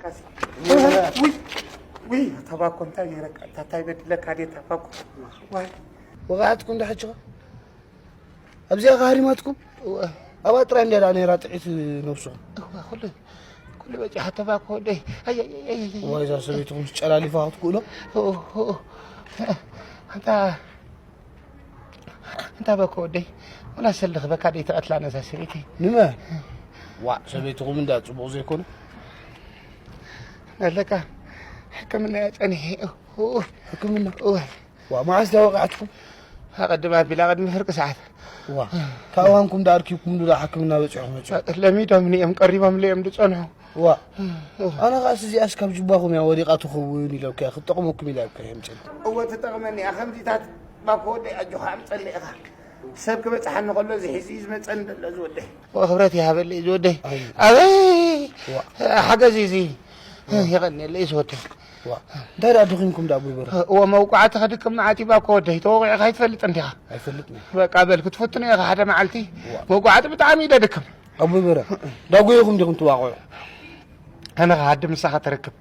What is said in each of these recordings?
ውይ፣ ውይ፣ ኣታ ባኮ እንታይ ገይረካ? ኣታ እንታይ በዲለካ ድየ ኣታ ባኮ? ዋይ። ወቓዕትኩም ዶ ሕጂ ኸ? ኣብዚኣ ኸ ሃሪማትኩም? እወ። ኣብኣ ጥራይ እንድያ ደኣ ነይራ ጥዒት ነብስኹም። እወ፣ ኩሉ፣ ኩሉ በጺሓ ኣታ ባኮ ወደይ። ኣይ፣ ኣይ፣ ኣይ፣ ኣይ፣ ኣይ። እዋይ፣ እዛ ሰበይትኹም ጨላሊፋ ክትክእሎ? ኦ፣ ኦ፣ ኦ። ኣንታ ኣንታ በኮ ወደይ፣ ወላ ሰልዲ ክበካ ደይ ተቐትላ ነዛ ሰበይቲ። ንመ? ዋእ፣ ሰበይትኹም እንዳ ጽቡቕ ዘይኮነ? ኣለካ፣ ሕክምና እያ ጸኒሐ። ኡ፣ ኡ። ሕክምና? እወ። ዋእ፣ መዓስ ድያ ወቓዕትኩም? ኣቐድም ኣቢላ፣ ቅድሚ ፍርቂ ሰዓት። ዋእ፣ ካብ እዋንኩም ደኣ ኣርኪብኩም ዶ ደኣ ሕክምና በጺሑኩም መጺኹም? ለሚዶምኒ እዮም፣ ቀሪቦምለይ እዮም ዝጸንሑ። ዋእ፣ ኣነ ኸኣስ እዚኣስ ካብ ጅባኹም እያ ወዲቓ ትኸውን ኢለካ እያ፣ ክትጠቕመኩም ኢላ እኮ እየ ምጨል። እወ ትጠቕመኒ እያ፣ ከምዚታት ባኮ ወደይ ኣጆኻ ኣምጸለይ ኢኻ። ሰብ ክበጽሓኒ ከሎ እዚ ሒዙ እዩ ዝመጸኒ ዘሎ እዚ ወደይ። ወክብረት ይሃበለይ እዚ ወደይ። ኣይ። ኣበይ ዋ። ሓገዝ እዩ እዚ። ዋ። የቐንየለይ እዚ ወደይ። ዋ። እንታይ ደኣ ድኺምኩም ደኣ ኣቦይ በረ? እወ መውቃዕቲ ከድክም መዓት እዩ ባኮ ወደይ። ተወቂዕካ ኣይትፈልጥን ዲኻ? ኣይፈልጥን። በቃ በል ክትፍትኖ ኢኻ ሓደ መዓልቲ። ዋ። መውቃዕቲ ብጣዕሚ እዩ ደድክም። ኣቦይ በረ፣ ዳጎየኹም ዲኹም ትዋቕዑ? ኣነ ክሃድም ንስኻ ተረክብ፣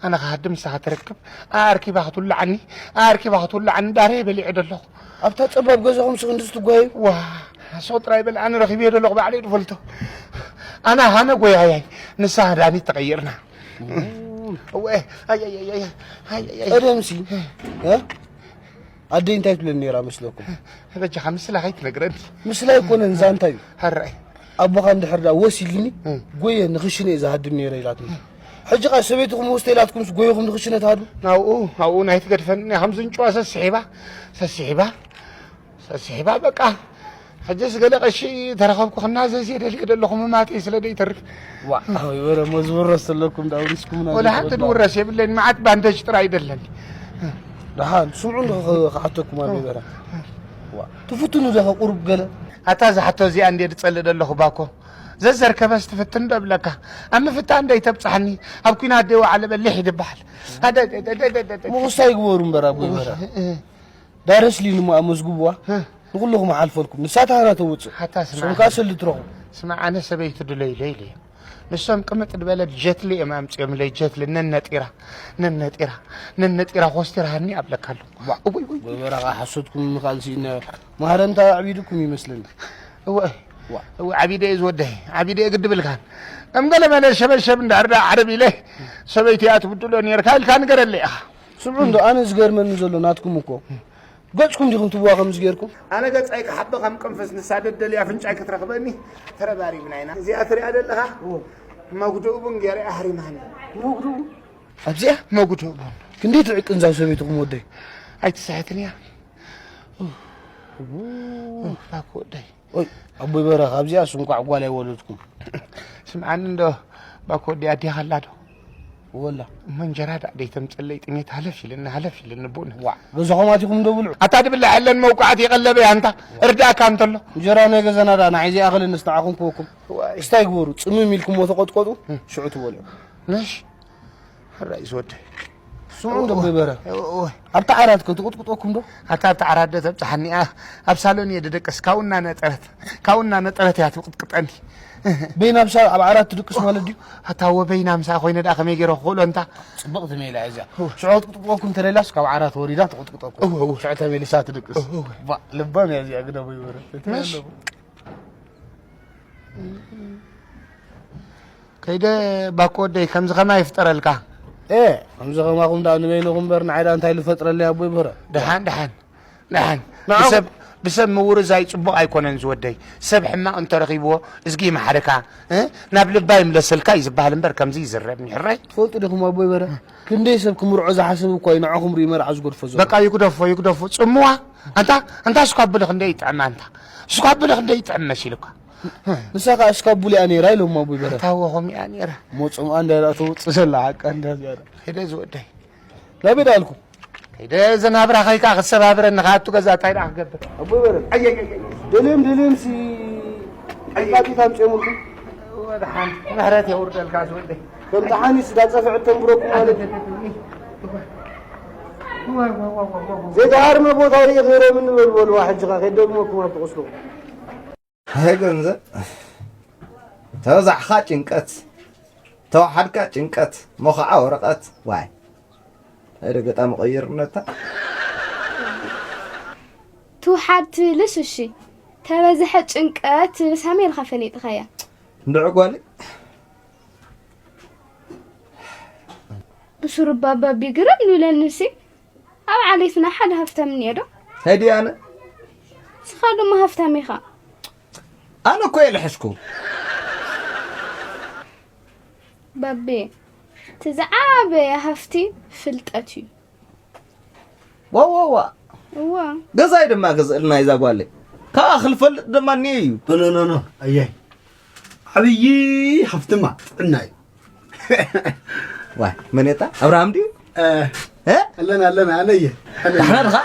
ኣነ ክሃድም ንስኻ ተረክብ። ኣርኪባ ክትውልዓኒ፣ ኣርኪባ ክትውልዓኒ ዳሬ በሊዐ ደለኹ። ኣብታ ጸባብ ገዛኹምሲ ክንድዚ ትጓየዩ? ዋ፣ ንስኹ ጥራይ በል፣ ኣነ ረኺበዮ ደለኹ ባዕለይ ዝፈልጦ። ኣነ ሃነ ጎያያይ፣ ንሳ ሃዳኒት ተቐይርና። እወ፣ ኣይ፣ ኣይ፣ ኣይ፣ ኣይ፣ ኣይ፣ ኣይ፣ ኣይ። ቀደምሲ፣ እ? ኣደይ እንታይ ትብለኒ ነይራ መስለኩም? በጃኻ ምስላ ከይትነግረኒ። ምስላ ኣይኮነን፣ ዛንታ እዩ። ሕራይ። ኣቦኻ እንድሕር ደኣ ወስ ኢልኒ፣ እ። ጎየ ንኽሽነ እየ ዝሃድም ነይረ ኢላትኒ። ሕጂ ኸኣ ሰበይትኹም ወስ ተኢላትኩምስ ጎየኹም ንኽሽነ ትሃድሙ? ናብኡ፣ ናብኡ ናይ ትገድፈኒ እያ፣ ከምዚ እንጭዋ ሰስሒባ፣ ሰስሒባ፣ ሰስሒባ በቃ። ሕጅስ ገለ ቀሺ ተረኸብኩ ክናዘዝ እየ ደልየ ዘለኹ፣ ምማተይ ስለ ደይተርፍ። ዋ፣ ኣበይ በረ፣ እሞ ዝውረስ ዘለኩም ደኣ ውሪስኩምና ወላ ሓንቲ ዘይትፈልጡ። ዝውረስ የብለይን፣ መዓት ባንደጅ ጥራይ ደለኒ። ደሓን፣ ስምዑ እንዶ ኸ-፣ ክሓተኩም ኣሎ በረ። ዋ፣ ትፍትኑ ዶ ኸ ቁሩብ ገለ? ኣታ እዛ ሕቶ እዚኣ እንድየ ዝጸልእ ዘለኹ ባኮ። ዘዘርከበስ ትፍትን ዶ እብለካ? ኣብ ምፍታን ዶ ይተብጽሓኒ? ኣብ ኲናት ዶ ይወዓለ በሊሕ ይድበሃል? ኣደ-፣ ደ-፣ ደ-፣ ደ-፣ ደ-፣ ደ-፣ ምኹስታ ይግበሩ እምበር ኣቦይ በረ። እ-፣ እ-፣ ዳረስ ሊን እሞ ኣመዝግብዋ። እ። ንኹልኹም ኣሓልፈልኩም። ንሳ ታህና ተውጽእ። ሓታ ስምዓ። ንስኹም ከኣ ሰልዲ ትረኽቡ። ስምዓ፣ ኣነ ሰበይቲ ድለዩ ለይለ እዮም። ንሶም ቅምጥ ዝበለ ጀትሊ እዮም ኣምጺኦምለይ፣ ጀትሊ ነነጢራ፣ ነነጢራ፣ ነነጢራ ኮስቲራሃኒ ኣብለካ ኣለኹ። ዋ። እውይ፣ እውይ፣ እውይ። በረኻ ሓሶትኩም ምኻል ሲኢነ ማህረምታ ኣዕቢድኩም ይመስለኒ። እወ፣ ዋ። እወ፣ ዓቢደ እዩ ዝወደይ፣ ዓቢደ እዩ ግድብልካን። ከም ገለ መለ ሸበሸብ እንድሕር ደኣ ዓረብ ኢለ ሰበይቲ እያ ትብድሎ ነርካ ኢልካ ንገረለይ ኢኻ። ስምዑ እንዶ፣ ኣነ ዝገርመኒ ዘሎ ናትኩም እኮ ገጽኩም ዲኹም ትብዋ ከምዚ ጌርኩም? ኣነ ገጻይ ክሓቢ ከም ቅንፍዝ ንሳ ደደልያ ኣፍንጫይ ክትረኽበኒ ተረባሪብና ኢና። እዚኣ ትሪኣ ዘለኻ መጉድኡ ቡን ገይረ ኣህሪማኒ። መጉድኡ? ኣብዚኣ? መጉድኡ ቡን። ክንደይ ትዕቅን እዛ ሰበይትኹም ወደይ? ኣይትስሕትን እያ። ኡፍ፣ ኡፍ፣ እባክህ ወደይ። ኦይ፣ ኣቦይ በረኻ፣ ኣብዚኣስ እንቋዕ ጓል ኣይወለድኩም። ስምዓኒ እንዶ፣ ባኮ ወዲ ኣዴኻ ኣላ ዶ? ወላ። እሞ እንጀራ ደኣ ደይተምጽለይ ጥሜት ሃለፍ ኢልኒ፣ ሃለፍ ኢልኒ ቡን። ዋዕ፣ ገዛኹም ኣቲኹም ዶ ብልዑ? ኣታ ድብላዕ የለን መውቃዕቲ ይቐለበ ኣንታ፣ እርዳእካ እንተሎ። እንጀራ ናይ ገዛና ደኣ ንዓይ ዘይኣኽለንስ ንዓኹም ክበኩም። ዋይ። ክስታይ ግበሩ፣ ጽምም ኢልኩሞ ተቐጥቀጡ፣ እም። ሽዑ ትበልዑ። ነሽ? ሕራይ ዝወደይ። ስምዑ እንዶ ኣቦይ በረ። እወ፣ እወ። ኣብታ ዓራት ከ ትቕጥቅጠኩም ዶ? ኣታ ኣብታ ዓራት ዶ ተብጽሓኒ? ኣ-፣ ኣብ ሳሎን እየ ድደቅስ። ካብኡ እናነጠረት፣ ካብኡ እናነጠረት እያ ትቕጥቅጠኒ። በይና ኣብ ሳ-፣ ኣብ ዓራት ትድቅስ ማለት ድዩ? ኣታ እወ በይና ምሳ ኮይነ ደኣ ከመይ ገይረ ክኽእሎ እንታ? ጽብቕቲ ሜላ እያ እዚኣ። እወ። ሽዑ ክትቅጥቅጠኩም ተደላስ ካብ ዓራት ወሪዳ ትቕጥቅጠኩም። እወ፣ እወ። ሽዑ ተመሊሳ ትድቅስ። እወ፣ እወ። ባ፣ ልባም እያ እዚኣ ግደ ኣቦይ በረ። መሽ? ከይደ ባኮ ወደይ ከምዚ ከማይ ይፍጠረልካ። ኤ፣ ከምዚ ከማኹም ደኣ ንበይንኹም እምበር ንዓይ ደኣ እንታይ ልፈጥረለይ ኣቦይ በረ? ደሓን፣ ደሓን፣ ደሓን። ንዓኹም ብሰብ፣ ብሰብ ምውርዛይ ጽቡቕ ኣይኮነን ዝወደይ። ሰብ ሕማቕ እንተረኺብዎ እዝጊ ይምሓርካ፣ እ? ናብ ልባ ይምለሰልካ እዩ ዝበሃል እምበር ከምዚ ይዝረብ ሕራይ። ትፈልጡ ዲኹም ኣቦይ በረ? ክንደይ ሰብ ክምርዖ ዝሓስብ እኳ እዩ ንዓኹም ርኢ መርዓ ዝገድፎ ዘሎ። በቃ ይግደፎ፣ ይግደፎ። ጽምዋ፣ ኣንታ፣ ኣንታ ስኳብሊ ክንደይ ይጥዕም ኣንታ። ስኳብሊ ክንደይ ይጥዕም መሲልካ። ንሳ ኸኣ እስካቡል እያ ነይራ ኢሎማ ኣቦይ በረ። እታ ወ ኸምኡ እያ ነይራ። እሞ ጽምኣ እንዳ ኢላ ተውጽእ ዘላ ሓቃ እንዳ ዝያዳ። ከይደ ዝወደይ። ናበይ ደኣ ኣልኩ? ከይደ ዘናብራ ኸይካ ክትሰባብረኒ ኸኣ ኣቱ ገዛ እንታይ ደኣ ክገብር? ኣቦይ በረ። ኣይ፣ ኣይ፣ ኣይ፣ ኣይ። ደልዮም ደልዮምሲ ኣይ። ጣቂት ኣምጽኦምልኩም። ወደሓን ምሕረት የውርደልካ ዝወደይ። ከም ጠሓኒስ ዳጸፍዐት ተንብረኩም ማለት እዩ። ዘይተሃርመ ቦታ ርኢ ኸይሮም እንበል በልዋ ሕጂ ኸኣ ከይደግመኩም ኣብቲ ቁስልኹም። ኣይ ገንዘብ፣ ተበዛሕኻ ጭንቀት። ተዋሓድካ ጭንቀት፣ ሞኸዓ ወረቐት፣ ዋይ። ኣደ ገጣሚ ቀይርነታ። ትውሓድ ትብልስ እሺ፣ ተበዝሐ ጭንቀት ትብልስ ሃመይ ኢልካ ፈሊጥኻያ። እንድዒ ጓለይ። ብስሩ ባባ ቢግርም ይብለኒ ሲ፣ ኣብ ዓሌትና ሓደ ሃፍታም እኒኦ ዶ? ታይ ድየ ኣነ? ንስኻ ድማ ሃፍታም ኢኻ። ኣነ እኮ እየ ልሐሽኩ። ባቤ፣ እቲ ዝዓበየ ሃፍቲ ፍልጠት እዩ። ዋዋዋ እዋ ገዛይ ድማ ገዝእልና ይዛ ጓለይ። ካብኣ ክልፈልጥ ድማ እኒኦ እዩ። ኖ ኖ ኖ ኣየይ ዓብዪ ሃፍትማ ጥዕና እዩ። ዋይ መኔታ ኣብርሃም ድዩ? እ? ኣለና ኣለና ኣነየ ዳሕና ድኻ?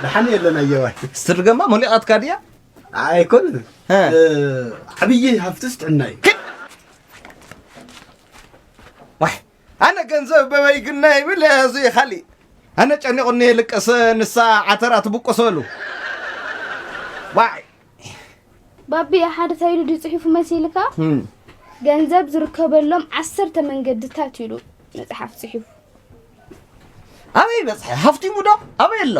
ደሓን ኣለና ኣየዋይ ስትርገማ ሞሊቓትካ ድያ? ኣይኮን እ። ዓብዪ ሃፍትስ ጥዕና እዩ። ዋይ ኣነ ገንዘብ በበይ ግና ይብል እዚ ካሊእ ኣነ ጨኒቑኒ ልቀስ ንሳ ዓተራ ትብቆሰሉ ዋይ ባቢ ሓደ ታይሉ ድዩ ጽሒፉ መሲልካ? ህም። ገንዘብ ዝርከበሎም ዓሰርተ መንገድታት ኢሉ መጽሓፍ ጽሒፉ። ኣበይ በጽሐ ሃፍቲሙ ዶ ኣበይ ኣሎ?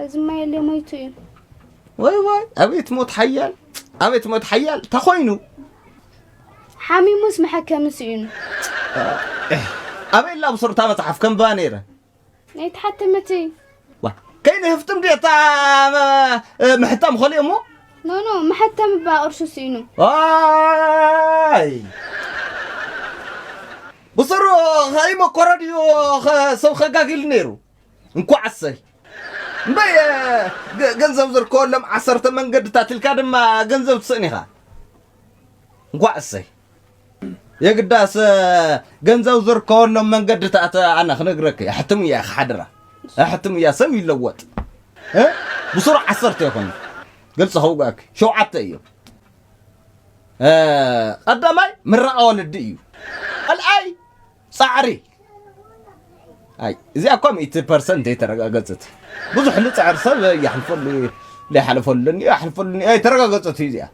እዚ ማይ የለ ሞይቱ እዩ። ወይ ወይ ኣቤት ሞት ሓያል ኣቤት ሞት ሓያል ተኾይኑ ሓሚሙስ መሐከሚ ስኢኑ። ኣበይ ላ ብስርታ መጽሓፍ ከንብባ ነይረ ናይ ተሓተመት ዋ ከይነ ህፍትም ድታ ምሕታም ኾልዮ እሞ ኖኖ መሐተም እባ ቅርሹ ስኢኑ። ዋይ ብስሩ ኸይ መኮረ ድዩ ኸ- ሰብ ኸጋጊል ነይሩ እንኳዕ ኣሰይ እምበይ እ፣ ገ- ገንዘብ ዝርከበሎም ዓሰርተ መንገድታት ኢልካ ድማ ገንዘብ ትስእን ኢኻ እንኳዕ ኣሰይ የግዳስ እ፣ ገንዘብ ዝርከበሎም መንገድታት ኣነ ክነግረክ ኣሕትም እያ ክሓድራ ኣሕትም እያ ሰብ ይለወጥ እ? ብስሩ ዓሰርተ ይኹን ግልፂ ከውጋክ ሸውዓተ እዮም እ፣ ቀዳማይ ምረቃ ወለዲ እዩ ካልኣይ ፃዕሪ ኣይ እዚኣ እኳ ሚእቲ ፐርሰንት ዘይተረጋገፅት ብዙሕ ልፅዕር ሰብ ይሓልፈሉ ይሓልፈሉኒ ይሓልፈሉኒ ኣይተረጋገፀት እዩ እዚኣ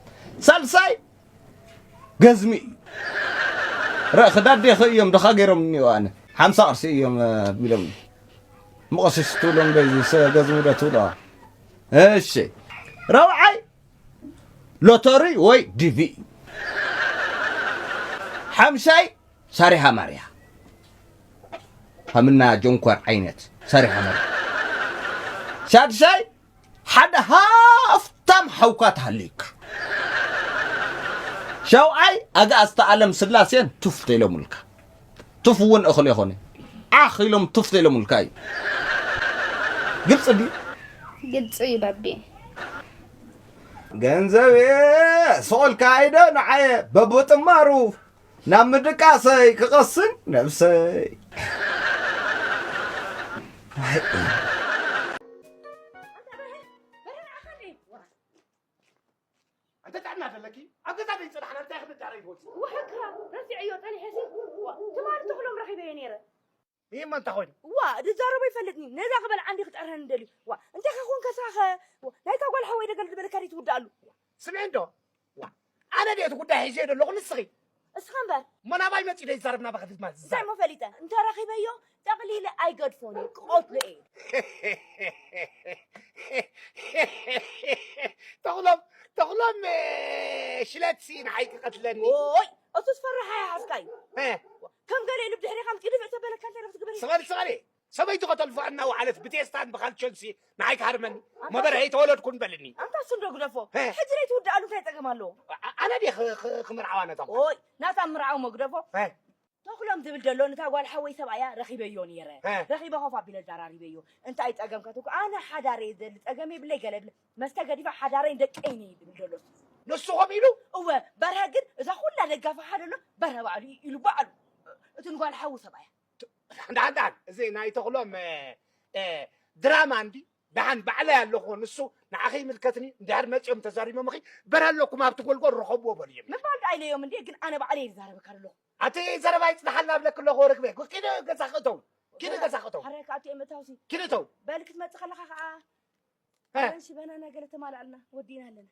ሳልሳይ ገዝሚ እዩ ረ ክዳዴ ከእዮም ድኻ ገይሮም እኒኦ ኣነ ሓምሳ ቅርሲ እዮም ቢሎም ምቐስሽ ትብሎም ገዝሚ ዶ ትብሎ እሺ ረብዓይ ሎተሪ ወይ ዲቪ እዩ ሓምሻይ ሳሪሃ ማርያ ከምና ጆንኮር ዓይነት ሳሪሃ ማርያ ሻድሻይ ሓደ ሃፍታም ሓውካ ተሃልዩካ ሻውዓይ ኣጋእዝተ ኣለም ስላሴን ቱፍ ተኢሎምልካ ቱፍ እውን እኽል ይኾነ ዓኽ ኢሎም ቱፍ ተኢሎምልካ እዩ ግልፂ ድዩ ግልፂ እዩ ባቤ። ገንዘብ እየ ስቑልካ ኣይደ ንዓየ በብጥማሩ ናብ ምድቃሰይ ክቐስን ነብሰይ ኣንተ ጥዕና ዘለኪ ኣብ ገዛ ደይ ጽናሕና እንታይ ክንዳረይ ይወጽ ውሕካ ረሲዐዮ ጸኒሐ ሲ ትማሊ ተኽሎም ረኺበዮ ነይረ። ይህ መን ተኾይኑ? ዋ ድዛረቦ ይፈልጥኒ ነዛ ክበል ዓንዲ ክጠርሀን እንደልዩ ዋ እንታይ ከኹን ከሳኸ ናይታ ጓል ሓወይ ደገል ዝበለካ ዲ ትውድኣሉ። ስምዒ እንዶ ዋ ኣነ ዲ እቲ ጉዳይ ሒዘዮ ዘለኹ ንስኺ እስኻ እምበር እሞ ናባይ መፂ ዶ ይዛረብ ናባኸ ትማል እንታይ እሞ ፈሊጠ እንተ ረኺበዮ ጠቕሊለ ኣይገድፎን እየ ክቐትሎ እየ ተኽሎም ተኽሎም ሽለት ሲ ንዓይ ክቐትለኒ ኦይ እሱ ዝፈርሓ ይሓዝካዩ ከም ገለ ኢሉ ብድሕሪኻ ምፅኡ ድፍዕ ተበለካ እንታይ ክትግበር ስቐል ስቐል ሰበይቱ ከተልፎ እናወዓለት ብቴስታን ብካልቾንሲ ንዓይ ክሃርመኒ መበርሀይ ተወለድኩን በልኒ ኣንታ እሱ እንዶ ግደፎ ሕጂ ደይ ትውድኣሉ እንታይ ፀገም ኣለዎ ኣነ ዲ ክምርዓዋ ነታ ኦይ ናታ ምርዓው መግደፎ ተኽሎም ዝብል ዘሎ ንታ ጓል ሓወይ ሰብኣያ ረኺበዮ ነይረ ረኺበ ኮፍ ኣቢለ ዛራሪበዮ እንታይ ፀገም ከትኩ ኣነ ሓዳረ የደሊ ፀገም የብለይ ገለ ብለ መስተ ገዲፋ ሓዳረይ ደቀይኒ ዝብል ዘሎ ንሱ ከም ኢሉ እወ በርሀ ግን እዛ ኩላ ደጋፋ ሓደ ኣሎ በርሀ ባዕሉ ኢሉ ባዕሉ እቲ ንጓል ሓዊ ሰብኣያ ደሓን ደሓን እዚ ናይ ተኽሎም ድራማ እንዲ ደሓን ባዕለይ ኣለኹ ንሱ ንዓኸ ይምልከትኒ እንድሕር መፂኦም ተዛሪቦምኺ በረ ኣለኩም ኣብቲ ጎልጎል ርኸብዎ በልዮም ምባል ዳኣ ኢለዮም እንዴ ግን ኣነ ባዕለይ ይዛረበካ ኣለኹ ኣቲ ዘረባ ይፅናሓልና ብለክ ኣለኹ ርግበ ኪደ ገዛ ክእተው ኪደ ገዛ ክእተው ሓረካ ኣቲ የመታውሲ ኪደ ተው በል ክትመፅእ ከለካ ከዓ ኣራንሺ በናና ገለ ተማልኣልና ወዲና ኣለና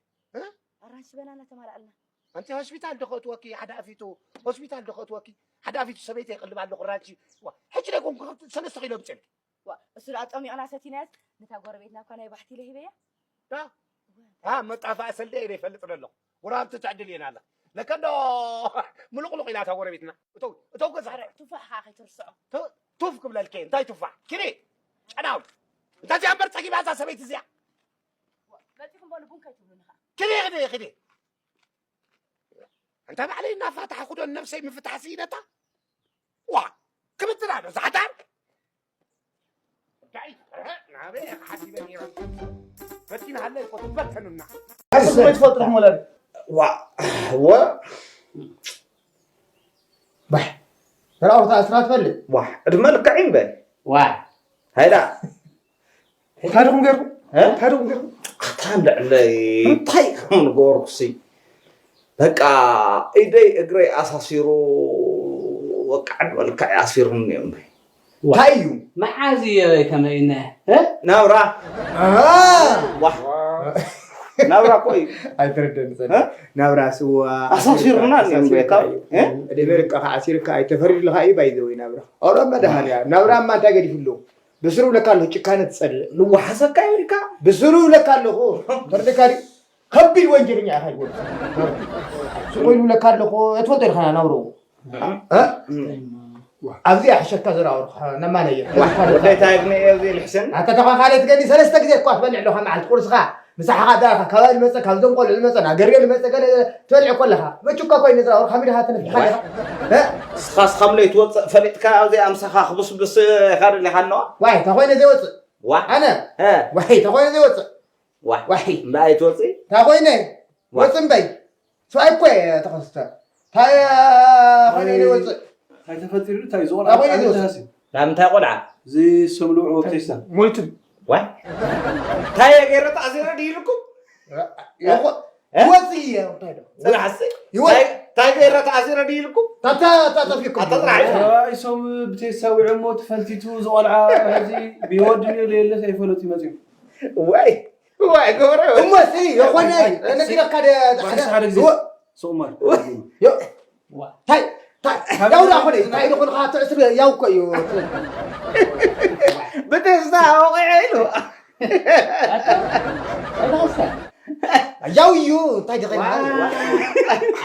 ኣራንሺ በናና ተማልኣልና ኣንቲ ሆስፒታል ዶ ከእትወኪ ሓደ ኣፊቱ፣ ሆስፒታል ዶ ከእትወኪ ሓደ ኣፊቱ ሰበይቲ ይቕልብ ኣለኹ ራንቺ። ዋ፣ ሕጂ ደይ ኮንኩ ሰለስተ ኪሎ ብፅልኪ። ዋ፣ እሱ ደኣ ጠሚቕና ሰቲናያስ፣ ነታ ጎረቤትና እኳ ናይ ባሕቲ ኢለ ሂበያ። ዳ? ዋ፣ አ፣ መጣፋእ ሰልደ ኢለ ይፈልጥ ኣለኹ። ጉራብቲ ትዕድል እየን ኣላ። ለከ እንዶ ምሉቕሉቕ ኢላ እታ ጎረቤትና። እተው፣ እተው ገዛ። ኧረ፣ ቱፋሕ ኸዓ ከይትርስዖ። ቱ-፣ ቱፍ ክብለልከ፣ እንታይ ቱፋሕ? ኪዲ፣ ጨናው። እንታይ እዚኣ እምበር ጸጊባ እዛ ሰበይቲ እዚኣ። ዋ፣ መጺኹም በሉ ቡን ከይትብሉኒ ኸዓ። ኪዲ፣ ኪዲ፣ ኪዲ። እንተ ባዕለይ እናፋታሕኩ ዶ ነብሰይ ምፍታሕ ስኢነታ? ዋ፣ ክምትዳ ዶ ዛሕዳር? ዳይ፣ ናበይ ሓሲበን እየ። በቲንሃለይ እኮ ትበተኑና። ኣሰይ። ትፈልጡ ዲኹም ወላዲ? ዋ፣ ወ-፣ ባሕ። ተራውታ ኣስራ ትፈልጥ? ዋ፣ ዕድመ ልክዕ ይንበል። ዋ። ሃይዳ። እንታይ ድኹም ገይሩ? እ? እንታይ ድኹም ገይሩ? ኣታ ልዕለይ፣ እንታይ ከም ንገርኩሲ? በቃ፣ ኢደይ እግረይ ኣሳሲሩ፣ በቃ፣ ዕድመ ልክዕ ኣሲሩኒ እዩ እምበይ። ዋ። እንታይ እዩ? መዓዝ እየ ከመይ ኢነ? እ? ናብራ። ኣሃ። ዋ። ናብራ እኮ እዩ። ኣይተረደን ጸኒ። እ? ናብራ ስዋ። ኣሳሲሩና ኣሲርካ እዩ። እ? ዕድመ ልክዕካ ኣሲርካ ኣይተፈሪድልካ እዩ፣ ባይ ዘ ወይ ናብራ። ኦሮ መድሃንያ። ናብራማ እንታይ ገዲፉ ኣሎ? ብስሩ ብለካ ኣለኹ፣ ጭካነ ትጸልእ። ልዋሓሰካ ኢልካ? ብስሩ ብለካ ኣለኹ። ተርደካ ድዩ? ከቢድ ወንጀለኛ ኢኻ ይወድ። ስቕ ኢሉ ብለካ ኣለኹ፣ እትፈልጦ ኢልካ ናብርኡ። እ? ኣብዚ ኣሕሸካ ዘራወርኩ፣ ነማነየ። ወደይ ታግነ እየ ኣብዚ ልሕስን? ኣታ ተኻ ካልእ ትገኒ ሰለስተ ግዜ እኳ ትበልዕ ኣለኻ መዓልቲ ቁርስኻ። ምሳሕኻ ኣዳኻ፣ ካብ ልመጸ፣ ካብ ዘንቆሎ ልመጸ፣ ናገርዮ ልመጸ፣ ገለ ትበልዕ እኮ ኣለኻ። መቹካ ኮይኑ ዝራወር፣ ካብ ኢድኻ ትነፍሕ ዋይ። ኣለኻ። እ? እስኻስ ከም ለይትወጽእ ፈሊጥካ፣ ኣብዚኣ ምሳኻ ክብስብስ ኢኻ ደሊኻ ኣለዋ? ዋይ፣ እንታይ ኮይነ ዘይወጽእ? ዋ። ኣነ? እ። ዋይ፣ እንታይ ኮይነ ዘይወጽእ? ዋ። ዋይ። እምበኣር ኣይትወጽኢ? እንታይ ኮይነ? ዋ። ወጽእ እምበይ። ሰብኣይ እኮ እየ ተኸስተ። እንታይ ኮይነ ዋይ። ዘይወጽእ? እንታይ ተፈጢሩ? እንታይ ዝኾነ እንታይ ኮይነ ዓይነት ዘይወጽእ? ተሃስዩ? ናብ ምንታይ ቆልዓ? እዚ ሰምሉ ወብተይሳ። ሞይቱ። ዋይ። እንታይ እየ ገይረ ተኣሲረ ድዩ ኢልኩም? ይወ-፣ እ? ይወጽእ እየ፣ እንታይ ዶ? ጽናሕ እስኪ። ይወ-፣ እንታይ፣ እንታይ ገይረ ተኣሲረ ድዩ ኢልኩም? ታታ፣ ታታ ፊኩም። ኣታ ጽናሕ። ሰብኣይ ሰም ብተይሳ ውዒ እሞ ተፈልቲቱ ዝቆልዓ፣ ሕዚ ብህይወት ድዩ የለስ ኣይፈለጡ ይመጽኡ። ዋይ፣ ዋይ፣ ገብረ። እሞ እስኪ፣ የኾነ፣ እስኪ፣ ነግረካ ደ-፣ ዋይ፣ ሓደ፣ ሓደ ግዜ። ይወ-፣ ሶማል። ዮ-፣ ታይ፣ ታይ፣ ያው ዳ ኾነ፣ ታይ ዶ ኾነ፣ ኻቶ ዕስር ያው እኮ እዩ። ብደስታ ወቂዐ ኢሉ። ያው እዩ፣ እንታይ ዲኸ? ዋይ፣ ዋይ።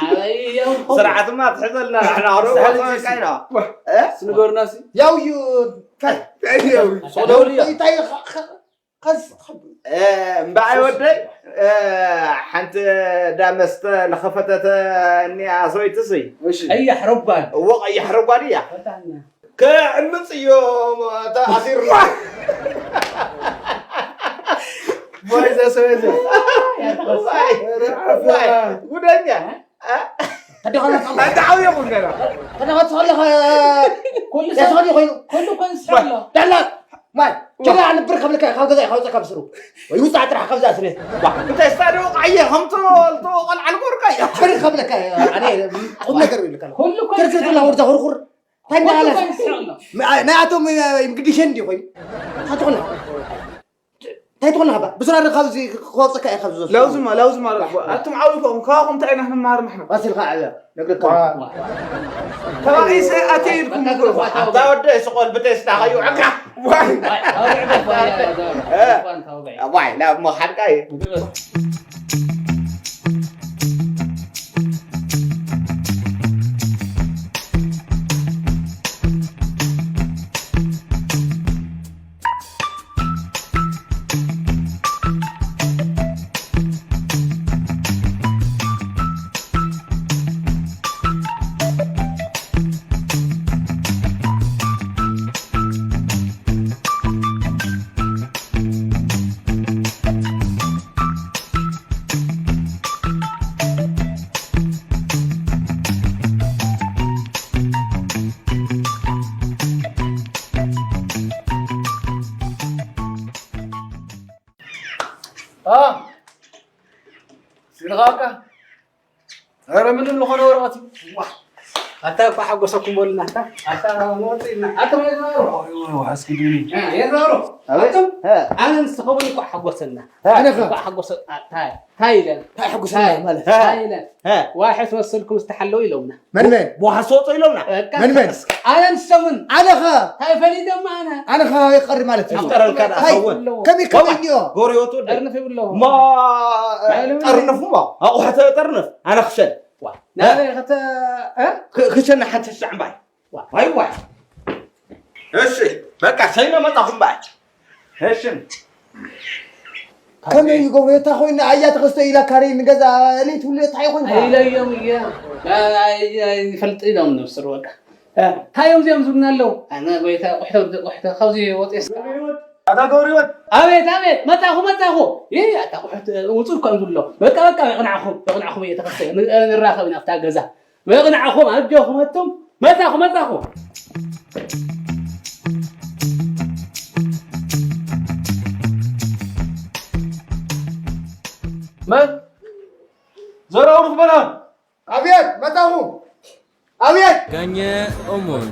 ኣበይ ያው እኮ። ስርዓትማ ትሕዘልና፣ ንሕና ኽንወፅእ ስርዓት በቃ ኢና። እ? ስንገሩና ሲ። ያው እዩ፣ ታይ፣ ታይ፣ ያው እዩ። ሶደውልያ። ታይ፣ ታይ፣ ኸ-፣ ኸ-፣ ከስ-፣ እ፣ እምበኣይ ወደይ፣ እ፣ ሓንቲ ዳ መስተ ለኸፈተተ እኒኣ ሰበይትሲ። እሺ። ቀያሕ ረጓድ። እዎ፣ ቀያሕ ረጓድ እያ። ፈታና። ክዕምፅ እዮ ተኣሲርና። ዋይ፣ እዛ ሰበይቲ። ዋይ፣ ኧረ፣ ዋይ፣ ጉደኛ። እ? ተደኸለ ተደኸለ። ኣንተ ዓብየኹም ገና። ተደኸለ ተኸለ፣ ኩሉ ሰብ ተሰኸዲ ኮይኑ። ኩሉ ኮንስ ኣሎ። ዳላ፣ ማይ፣ ዋ። ጀላ ንብር ከብልካ፣ ካብ ገዛ፣ ካብ ገዛ፣ ካብ ስሩ። ወይ ውፃእ ጥራሕ፣ ካብ ገዛ ስሩ። ዋ፣ እንታይ ስታዲዮ ቃየ፣ ከምቶ፣ ልቶ፣ ቆልዓ ልጎርካ እያ። ብር ከብልካ፣ ኣነ ቁም ነገር ይልካ። ኩሉ ኮንስ ትርትር ትላ፣ ወርዛ፣ ሁርኩር። እንታይ ኩሉ እንዳለ? ኮንስ ኣሎ። ማ-፣ ናይ ኣቶም፣ እ፣ ግዲሸን እንዲ ኮይኑ። ታትኾና። እንታይ ትኾን ኢኻ? ብስራ ዶ ካብዚ ክወፅካ እየ ካብዚ ዘስኮ። ለውዝማ፣ ለውዝማ፣ ኣቱም ዓብይኩም፣ ካባኹም እንታይ ኢና ክንመሃር ንሕና? ፋሲልካ ዓብያ፣ ነግረካ። ዋ። ተባኢሰ ኣትየ ኢልኩም እኮ። ኣታ ወደ ስቆል ብቴስታ ኸዩ ዕካ። ዋይ። ዋይ፣ ኣውርዕ በል፣ ዋይ፣ እ። ዋይ፣ ዋይ፣ ዋይ፣ ላ እሞ ሓድካ እዩ። አ፣ ስልኻ በቃ። ኧረ ምንም ዝኾነ ወረቐት እዩ። ዋ። ኣታ እኳ ሓጎሰኩም በሉና። ኣታ ኣታ መወፅእና ኣታ መዘሩ ኣስጊዱኒ። የዘሩ ኣቤት። ኣቱም እ። ኣነ ንስኸውን እኳ ሓጎሰና። ኣነ እኳ ሓጎሰ እንታይ ኢለን እንታይ ሕጉስና ማለት እንታይ ኢለን እ። ዋሕስ መስልኩም ዝተሓለው ኢለውና። መን መን ብውሓስ ወፆ ኢሎምና። በቃ መን መን ኣነ ንሰውን ኣነኸ እንታይ ፈሊጦም ኣነ ኣነኸ ይቀሪ ማለት እዩ። ይፍጠረልካ ደኣ ታይ ሰውን ከመይ ከመይ እኒኦ ጎርዮቱ ጠርንፍ ይብለዎ ማ ጠርንፍ ማ ኣቑሑ ተጠርንፍ ኣነ ክሸል ናበይ ከተ እ? ክሸና ሓንቲ ሽዕ እምባይ ዋይ ዋይ እሺ በቃ ሰይመ መጣኹም ባይ እሺ ከመይ ይገብሩ የታ ኮይና ኣያ ተኸስተ ኢላ ካረይ ንገዛ ለይት ሁሉ የታ ይኾን ኢለዮም እየ ይፈልጥ ኢሎም ነብስር በቃ እንታይ እዮም እዚኦም ዝብሉና ኣለዉ ኣነ ጎይታ ቁሕተ ቁሕተ ካብዚ ወፅስ ኣታ ገብርወት ኣቤት ኣቤት መጣኹ መጣኹ ይህ ኣታ ቁሕት ውፁ እኮ እዮም ዝብሎ በቃ በቃ የቕንዓኹም የቕንዓኹም እየ ተኸስተ ንራኸብ ኢና ኣብታ ገዛ መቕንዓኹም ኣጆኹም ኣቱም መጻኹ መጻኹ መን ዘራው ንኽበላ ኣብየት መጣኹ ኣብየት ጋኘ ኦሞን